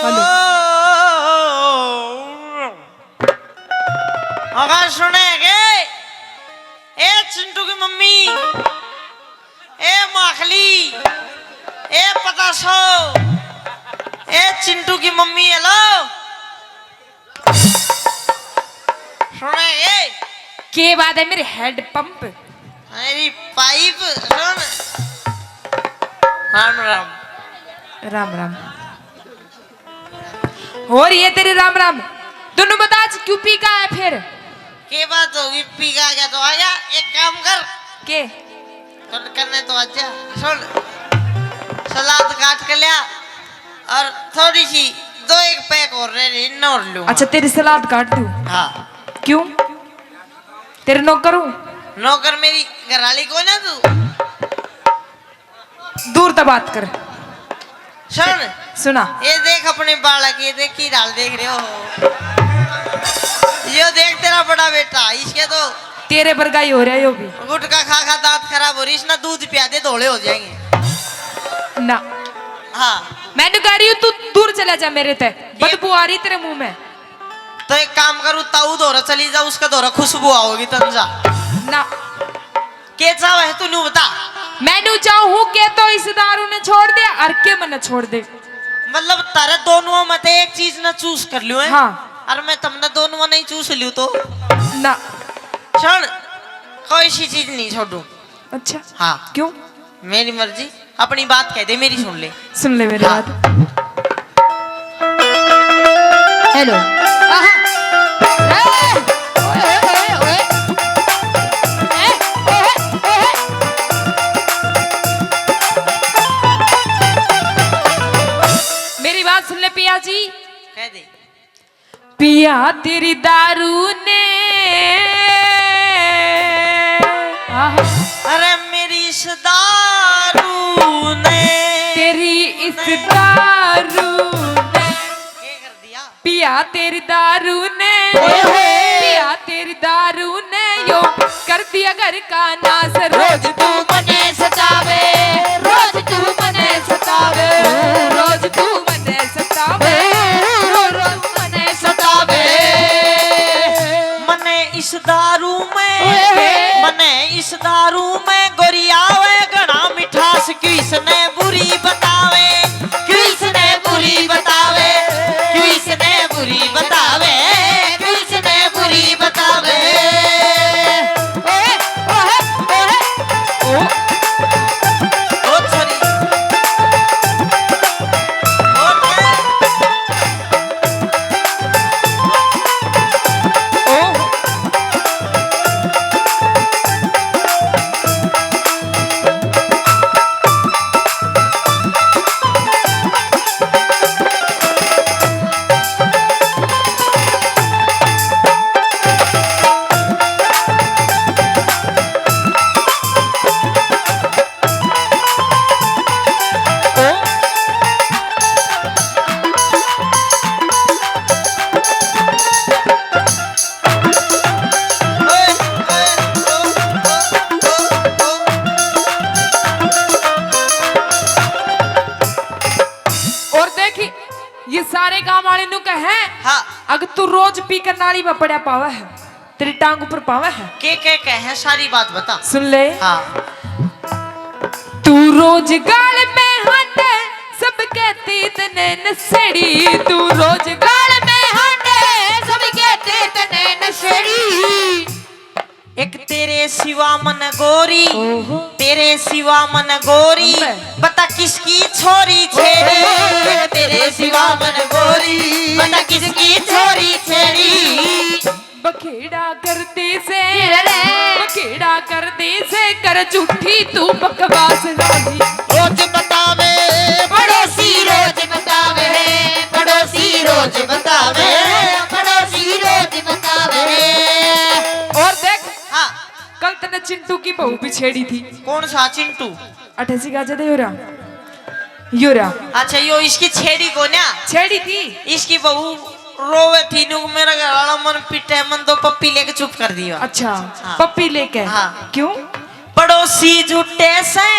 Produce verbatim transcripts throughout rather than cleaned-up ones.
हेलो। अगर सुने के, ए चिंटू की मम्मी, ए माखली, ए पतासो, ए चिंटू की मम्मी, हेलो। सुने के? के बात है मेरी हैंड पंप? अरे पाइप, सुन। राम राम। राम राम। हो रही है तेरी राम राम। दोनों बता आज क्यों पी का है फिर? के बात होगी, पी का आ गया तो आ गया। एक काम कर। के? कर-, करने तो आजा। सुन, सलाद काट के लिया और थोड़ी सी दो एक पैक और रह रही, इन और लूंगा। अच्छा, तेरी सलाद काट दूं? हाँ। क्यों? तेरे नौकर हूँ? नौकर मेरी घरवाली को ना तू। दूर तो बात कर। सुन। सुना। ये देख अपने बालक, ये देख की डाल देख रहे हो। यो देख तेरा बड़ा बेटा, इसके तो तेरे बरगा ही हो रहा है यो भी। गुटखा खा खा दांत खराब हो रही, इसने दूध पिया दे, धोले हो जाएंगे। ना। हाँ। मैंने कह रही हूँ तू दूर चला जा मेरे ते, बदबू आ रही तेरे मुंह में। तो एक काम करूँ, ताऊ धोरा चली जा, उसका धोरा खुशबू आओगी तन जा। ना। के चाहे तू न्यू बता। मैं न्यू चाहूँ हूँ के तो इस दारू ने छोड़ दे और के मन्ने छोड़ दे। मतलब तारे दोनों में ते एक चीज ना चूस कर लियो है। हाँ। और मैं तमने दोनों नहीं चूस लियो तो। ना। सुन, कोई सी चीज नहीं छोड़ू। अच्छा। हाँ। क्यों? मेरी मर्जी। अपनी बात कह दे, मेरी सुन ले। सुन ले मेरी हाँ। बात। हेलो। आहा। ए, ओए, ओए, ओए। ए, ओए, ओए। मेरी बात सुन ले पिया जी। कह दे। पिया तेरी दारू ने। आहा। अरे मेरी इस दारू ने। तेरी इस दारू ने। ये कर दिया। पिया तेरी दारू ने। ओए होए। पिया तेरी दारू ने यो कर दिया घर का नाश। रोज तू मने सतावे, रोज तू मने सतावे, रोज तू मने सतावे, रोज तू मने सतावे। मने इस दारू में, ओए होए। मने इस दारू में गोरी आवे घना मिठास, क्यों इसने बुरी बतावे, क्यों इसने बुरी बतावे, क्यों इसने बुरी बतावे, क्यों इसने बुरी बतावे। ओए, ओए, ओए, ओ। ओ छोरी। ओ। और देखी, ये सारे गांव वाले नु कहे, हाँ। अगर तू रोज पी कर नाली में पड़ा पावे है, तेरी टांग ऊपर पावे है। के, के, के है, सारी बात बता। सुन ले। हाँ। तू रोज गाल में हांडे, सब कहती तने नशेड़ी। तू रोज गाल में हांडे, सब कहती तने नशेड़ी। एक तेरे सिवा मन गोरी, ओहो। तेरे सिवा मन गोरी, अम्बे। बता किसकी छोरी छेड़ी। ओहो। तेरे सिवा मन गोरी, बता किसकी छोरी छेड़ी। बखेड़ा कर दे से, रे रे। बखेड़ा कर दे से, कर झूठी तू बकवास रानी। रोज बतावे पड़ोसी, रोज बतावे पड़ोसी, रोज बतावे पड़ोसी, रोज बतावे। और देख, हाँ। कल तने चिंटू की बहू भी छेड़ी थी। कौन सा चिंटू? अठे सी गाजे दे यो रहा। यो रहा। अच्छा, यो इसकी छेड़ी को ना? छेड़ी थी। इसकी बहू रोवे थी, न्यू मेरा घर वाला मन पिटे, मन तो पप्पी लेके चुप कर दिया। अच्छा, हाँ। पप्पी लेके? हाँ। क्यों? पड़ोसी झूठे से,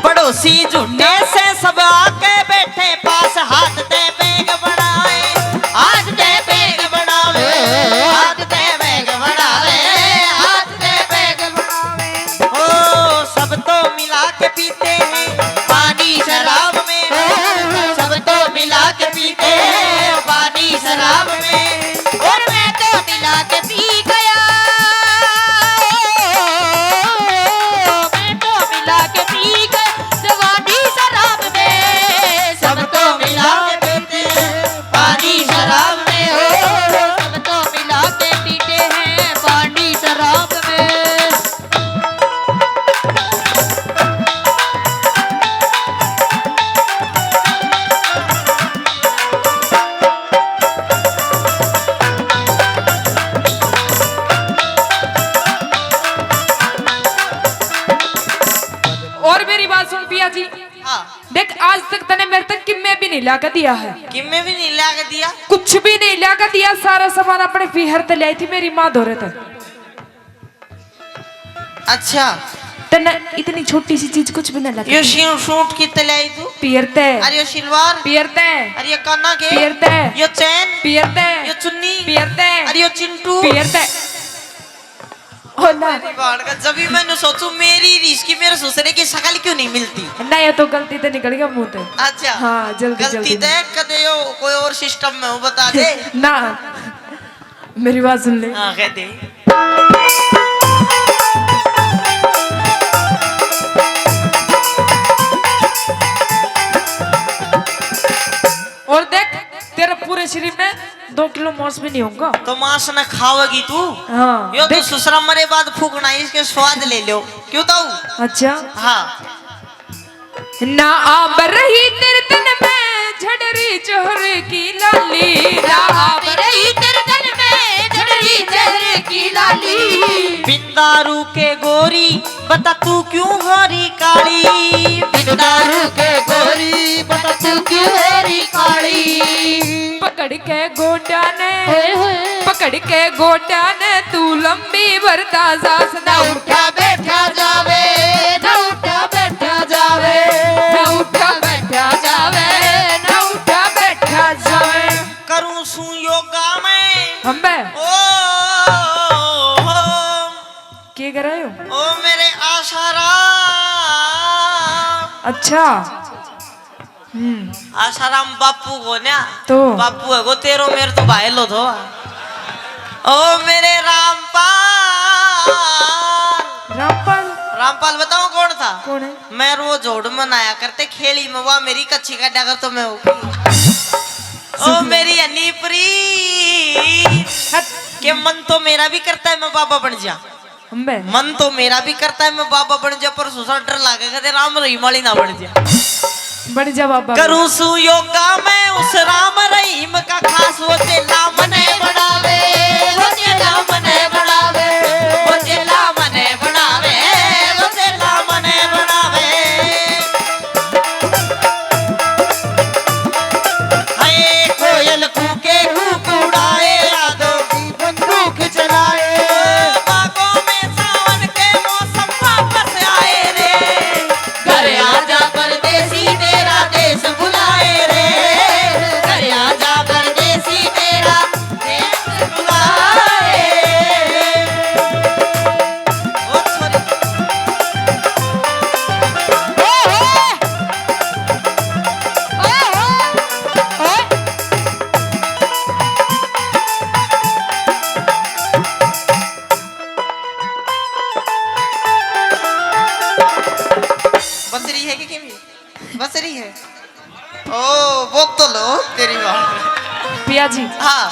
पड़ोसी झूठे से, सब आके बैठे पास, हाथ दे बैग शराब में, और मैं तो मिला के पी गया, मैं तो मिला के पी गया, जवानी शराब में, सब तो मिला के पीते हैं पानी शराब में, हो, सब तो मिला के पीते हैं पानी शराब में। और मेरी बात सुन पिया जी। हाँ। देख, आज तक तने मेरे तक किम्मे भी नहीं ला के दिया है। किम्मे भी नहीं ला के दिया? कुछ भी नहीं ला के दिया, सारा सामान अपने पीहर ते लाई थी मेरी माँ धोरे ते। अच्छा। तने इतनी छोटी सी चीज कुछ भी ना लगे। यो सी-, सूट कितने लाई तू? पियर ते। अरे यो सिलवार? पियर ते। अरे यो काना के? पियर ते। यो चैन? पियर ते। यो चुन्नी? पियर ते। अरे यो चिंटू? पियर ते। ओ ना। मेरी बाण का, जब भी मैंने सोचू मेरी रीस की मेरे ससुरे की शकल क्यों नहीं मिलती? ना, ये तो गलती ते निकल गया मुंह ते। अच्छा। हाँ, जल्दी, गलती जल्दी। ते कदे यो कोई और सिस्टम में हो, बता दे। ना। मेरी बात सुन ले। हाँ, कह दे। और देख, तेरे पूरे शरीर में दो किलो मांस भी नहीं होगा। तो मांस ना खावेगी तू? हाँ, यो तो देख। ससुरा मरे बाद फूकना है, इसके स्वाद ले लो। क्यों ताऊ? अच्छा। हाँ। ना आब रही तेरे तन में झड़री चोर की लाली, ना आब रही तेरे तन में झड़री चोर की लाली। बिन दारू के गोरी, बता तू क्यों होरी काली? बिन दारू के गोरी, बता तू क्यों होरी काली? पकड़ के गोड्या ने, ओए होए। पकड़ के गोड्या ने तू लंबी बरदा सास ना उठा बैठा जावे, ना उठा बैठा जावे, ना उठा बैठा जावे, ना उठा बैठा जावे। करूं सूं योगा मैं। हम बे। ओ, ओ, ओ, के कर रहे हो? ओ मेरे आशाराम। अच्छा। हम्म। आशाराम बापू को ना। तो? बापू है को तेरो, मेरे तो भाई लो थो। ओ मेरे रामपाल। रामपाल? रामपाल बताओ कौन था? कौन है? मैं रोज होड़ मनाया करते खेली में, वाह मेरी कच्ची काटा कर तो मैं हो। ओ मेरी हनीपरी। हट। के मन तो मेरा भी करता है मैं बाबा बन जा। अम्बे। मन तो मेरा भी करता है मैं बाबा बन जा, पर सुसा डर लागे कदे राम रहीम वाली ना बन जा। बन जा बाबा। करूं सू योगा मैं उस राम रहीम का खास, वो चेला मने बनावे, वो चेला मने बनावे, वो चेला मने बनावे, वो चेला मने बनावे। हाय कोयल कूके कुकड़ाए, यादों की बंदूक चलाए। बागों में सावन के मौसम वापस आए रे। घर आजा परदेसी, तेरा देश बुलाए रे। घर आजा परदेसी, तेरा देश बुलाए। ओ छोरी। ओ हो। ओ हो। ओ। बस रही है कि किमी? बस रही है। ओ, बोतल हो तेरी माँ। पिया जी। हाँ।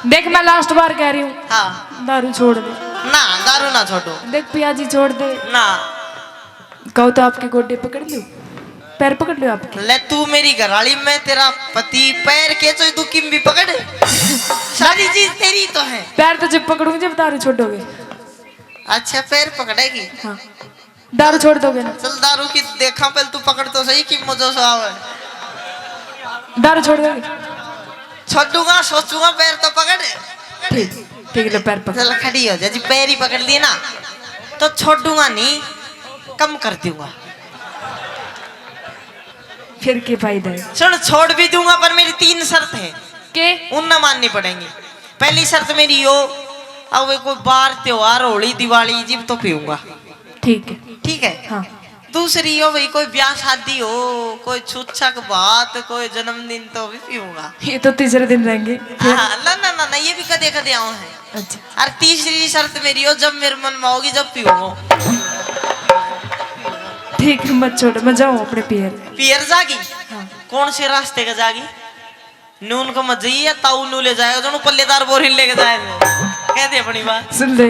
देख, मैं लास्ट बार कह रही हूँ। हाँ। दारू छोड़ दे। ना, दारू ना छोड़ो। देख पिया जी, छोड़ दे। ना। कहो तो आपके गोडे पकड़ लूं, पैर पकड़ लूं आपके? ले तू मेरी घरवाली, मैं तेरा पति, पैर के चो तू किम भी पकड़। सारी चीज तेरी तो है। पैर तो जब पकड़ूंगी जब दारू छोड़ोगे। अच्छा, पैर पकड़ेगी? हाँ। दारू छोड़ दोगे ना? चल दारू की देखा पहले, तू पकड़ तो सही कि मजो सा आवे। दारू छोड़ दोगे? छोड़ूंगा, सोचूंगा, पैर तो पकड़। ठीक, ठीक, ले पैर पकड़। चल खड़ी हो जा जी, पैर ही पकड़ लिए ना तो छोड़ूंगा नहीं, कम कर दूंगा। फिर के फायदा है? सुन, छोड़ भी दूंगा पर मेरी तीन शर्त है। के? उनने माननी पड़ेंगी। पहली शर्त मेरी यो, अब कोई बार त्योहार, होली, दिवाली, जिब तो पीऊंगा। ठीक है। ठीक है? हाँ। दूसरी हो भाई, कोई ब्याह शादी हो, कोई छुच्छक बात, कोई जन्मदिन, तो भी पीऊंगा। ये तो तीसरे दिन रहेंगे। हाँ, ना, ना, ना, ना, ये भी कदे कदे आओ है। अच्छा। और तीसरी शर्त मेरी हो, जब मेरे मन में आओगी, जब पीऊंगा। ठीक है, मत छोड़, मैं जाऊँ अपने पियर। पियर जागी? हाँ। कौन से रास्ते का जागी? नून को मत जाइए, ताऊ नू ले जाएगा, जो पल्लेदार बोरी लेके जाए। कह दे अपनी बात। सुन ले।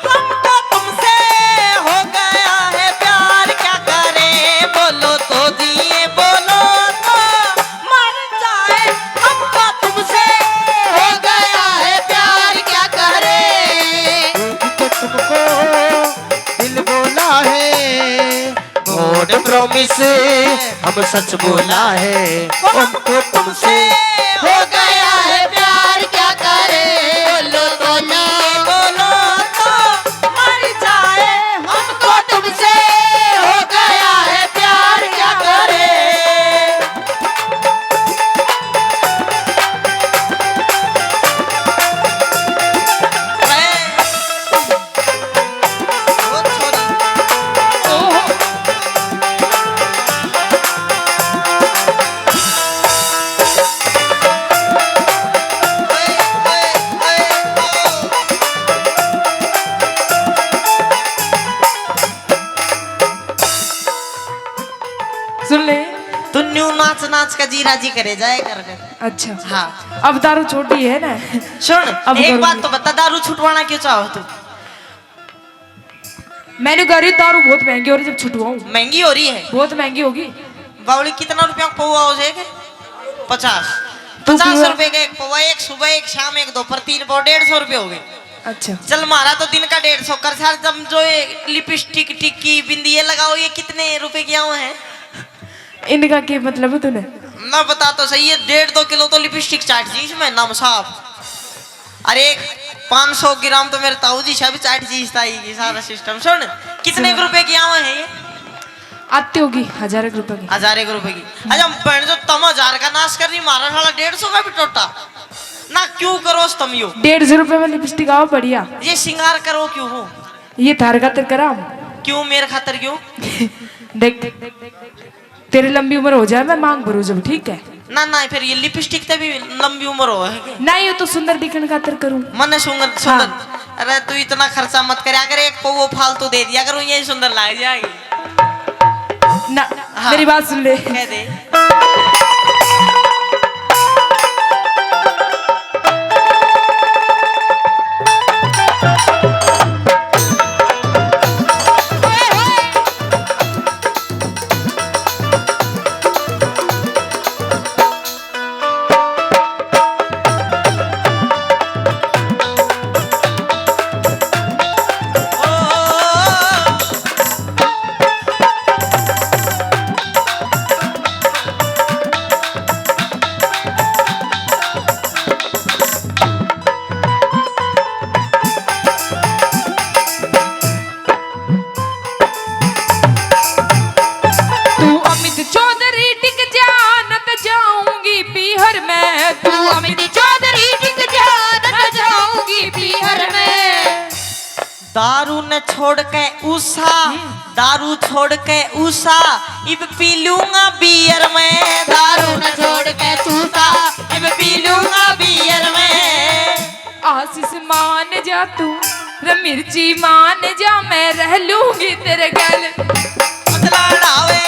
हमको तुमसे हो गया है प्यार, क्या करें बोलो तो जिए, बोलो तो मर जाए। हमको तुमसे हो गया है प्यार, क्या करें। झूठ तो तुमको दिल बोला है, God promise हम सच बोला है। हमको तुमसे हो गया है प्यार, क्या करें बोलो तो ना, बोलो तो मर जाए। हमको तुमसे हो गया है प्यार, क्या करें। सुन ले। तू न्यू नाच नाच का जी राजी करे जाए कर कर। अच्छा। हाँ। अब दारू छोड़ी है ना? सुन, अब एक करूँगी। बात तो बता, दारू छुटवाना क्यों चाहो तू? मैंने कह रही, दारू बहुत महंगी हो रही, जब छुटवाऊँ। महंगी हो रही है? बहुत महंगी होगी। बावली, कितना रुपया का पौवा हो जाएगा? पचास। तू पचास क्यों रुपए का एक पौवा, एक सुबह, एक शाम, एक दोपहर, तीन पौ, डेढ़ सौ रुपये हो गए। अच्छा। चल, मारा तो दिन का डेढ़ सौ कर, सार तुम जो ये लिपस्टिक, टिक्की, बिंदी ये लगाओ, ये कितने रुपए की आवे है? इनका के मतलब तूने? ना बता तो सही, ये डेढ़ दो किलो तो लिपस्टिक चाट जी इसमें, नम साहब। अरे, पाँच सौ ग्राम तो मेरे ताऊ जी से भी चाट जी इस ताई की, सारा सिस्टम। सुन, कितने सुनो। रुपए की आवे है ये? आती होगी हजार एक रुपए की। हजार एक रुपए की। अच्छा, बहन जो तम हजार का नाश कर रही, मारा साला डेढ़ सौ का भी टोटा ना। क्यों करो तुम यो? डेढ़ सौ रुपए में लिपस्टिक आओ बढ़िया। ये श्रृंगार करो क्यों हो? ये थार खातर करा हम। क्यों, मेरे खातर क्यों? देख, तेरी लंबी उम्र हो जाए, मैं मांग भरूँ जब, ठीक है? ना, ना, फिर ये लिपस्टिक ते भी लंबी उम्र हो है के? नहीं, ये तो सुंदर दिखने खातर करूँ। मने सुंदर, सुंदर। हाँ। अरे, तू इतना खर्चा मत करया कर, एक पौवो फालतू दे दिया करूँ, यही सुंदर लाग जाएगी। ना, हाँ। मेरी बात सुन ले। कह दे। तू अमित चौधरी टिक जा, न त जाऊंगी पीहर में। तू अमित चौधरी टिक जा, न त जाऊंगी पीहर में। दारू न छोड़ के उषा, हम्म। दारू छोड़ के उषा, इब पी लूंगा बियर में। दारू न छोड़ के उषा, इब पी लूंगा बियर में। आशीष मान जा तू, रे मिर्ची मान जा, मैं रह लूंगी तेरे गल। पतला ढावे,